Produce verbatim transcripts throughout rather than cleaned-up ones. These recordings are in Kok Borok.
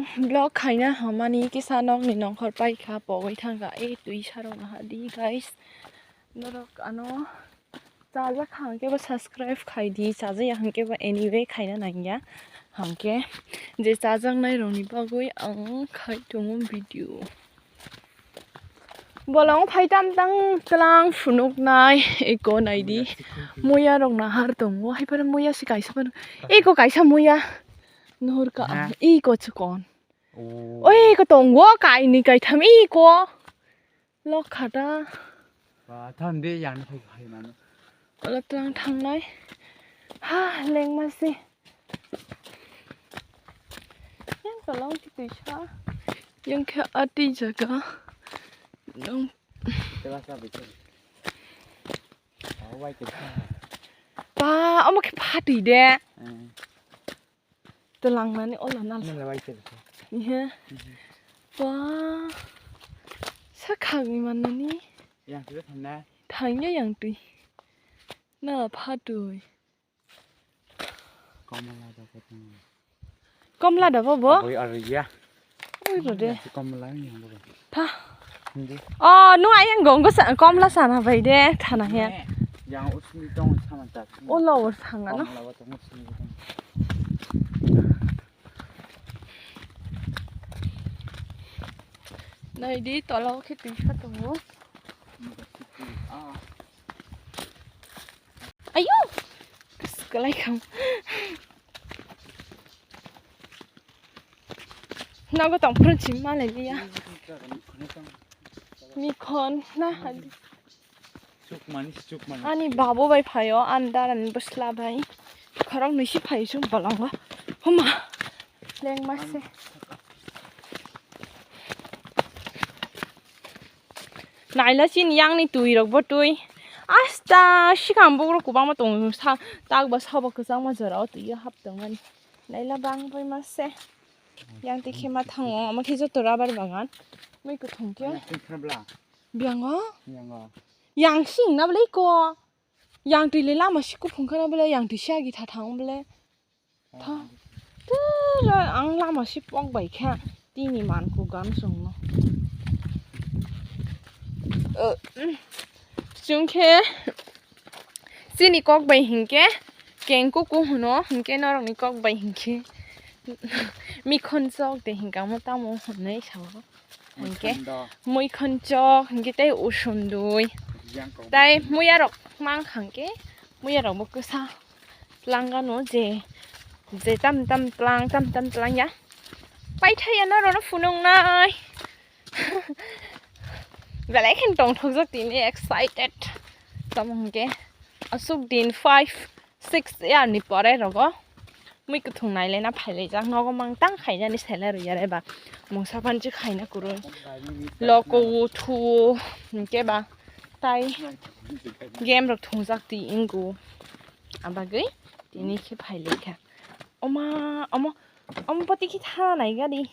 Vlog khaina hamani kisa nokni nongkhor paikha, pogwi thangkha. Ei twi sarok naha di, guys. Norok ano chajak kha hwnkhe bo subscribe khai di, chajak ya hwnkhe bo anyway khaina nangya. Hwnkhe je chajaknai rokni bagwi ang khai tongo video. Bolong phai tam tang tlang phunuknai eko naidi. Muya rok nahar tongo, hai phano muya se kaisa phano. Eko kaisa muya. Nuhur ka, ha? Eko chikon. Oh. Oi, eko tongo, kaini kaitham eko. Lok khata. Ba, tham de yang phai phai mano. Ola tlang thangnai. Ha, lengma se. Yang tolong ki tuisa. Yang khe ati jaga. Nong. Tela sa bitu. Awai ke. Ba, omo khe phatwi de. Eh. Tlang mani ola nal. Nala wai tela. Ihe. Mhm. Ba. Sa khagwi mannani. Yang twi thangnai. Thangya yang twi. Na phatwi. Komla da ko tong. Komla da bo bo? Boi aro ya. Oi ro de. Komla ni yang bo. Tha. Hindi. Oh, nung ayang gong go sa, komla sana bai de, thana he. Ne, yang usni tong sama ta. O lo ur thanga no. Komla ba tong usni tong. Nai di tola o khe twi sa tongo. Ah. Ayo! Kwlai kham. Nogo tong phuru chim malai liya. Mikhon na hadi. Chukmani, chukmani. Ani babu bai phaio, ani darani bwsla bai. Khorok nwi si phaio chwng bolongo. Huma. Lengma se. Naila chini yangni twi rok bo twi. Asta sikam bokrok kwbangma tongo sa tak ba sabo kwchangma jora o twi o hap tongmani. Naila bang bai ma se. Yang twi khe ma thango, omo khe joto rubber bagan. Mui kwthwng khe. Yang twi khe bla. Biango? Biango. Yang sing na bwle ko. Yang twi le lama si kuphung khe na bwle, yang twi si agi tha thang bwle. Tha. Tera ang lama si pok bai kha tini man ku gan song no. Eh, mm. Chwng khe chini kok bai hinkhe keng kuku hwno, hinkhe norokni kok bai hinkhe mikhon chok de hinka mo tamo hwnwi sao. Hinkhe muikhon chok, hinkhe tei usundui. Tei muya rok mang kha hinkhe muya rok bo kwsa tlang gano je, je tam tam tlang, tam tam tlang ya. Paithai ya norok no phunuknai. Belai khe tongthokjak tini excited. Tamo hinkhe aswk din five, six year ni pore rogo mui kwthwng nailaina phailaijak, nogo mang tang khainani selai rwya reba mungsa panchi khaina kwrwi loko o thuo hinkhe ba tai game rok thungjak twi wngo abagwi tini khe phailaikha. Oma omo omo poti khe tha nai gari.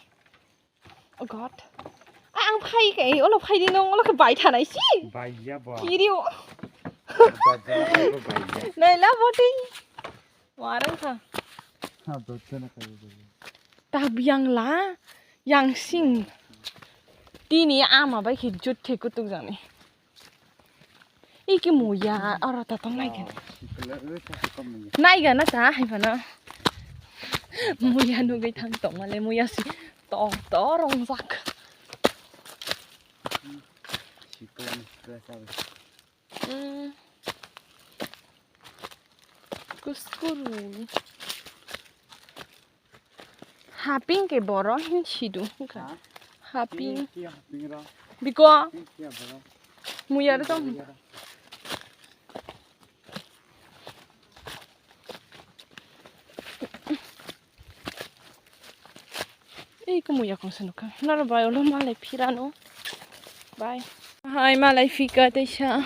Oh God. Ah, ang phai kai, olo phai di nong, olo khe bai thanai si. Bai ya bo. Kiri o. Ba ja ko bai ya. Nai la boti. Warang kha. Ha, bo chana kai bo. Ta biang la, yang sing. Tini ama bai khe jut khe kutuk jani. Iki muya, oro ta tong nai khe. Nai ga na ta, hai phano. Muya nugui thang tong male, muya si to, to rongjak. Mm. Kuskuru. Haping ke boro hin sidu. Ha? Haping. Ki, ki haping ro? Biko. Ki, ki boro? Muya ro tong. Muya ro. Ei ko muya kong sanu ka. Naro bai olo malai phirano. Bai. Hai malai phika teisa.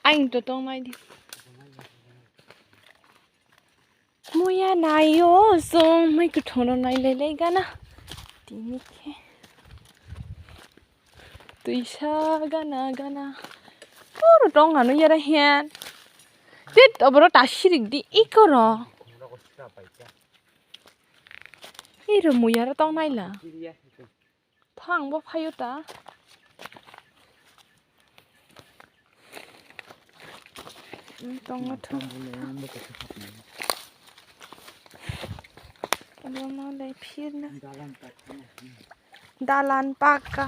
Aing to tong mai di. Muya naio song mai kwthwng rok nai lele gana. Tini khe. Twisa gana gana. Oro tong ano yara hen. Tit oboro ta sirik di ikoro. Ei rwmwi aro tong naila. Thang bo phaio ta. Tongo tho. Abo no dai phirna. Dalan pakka.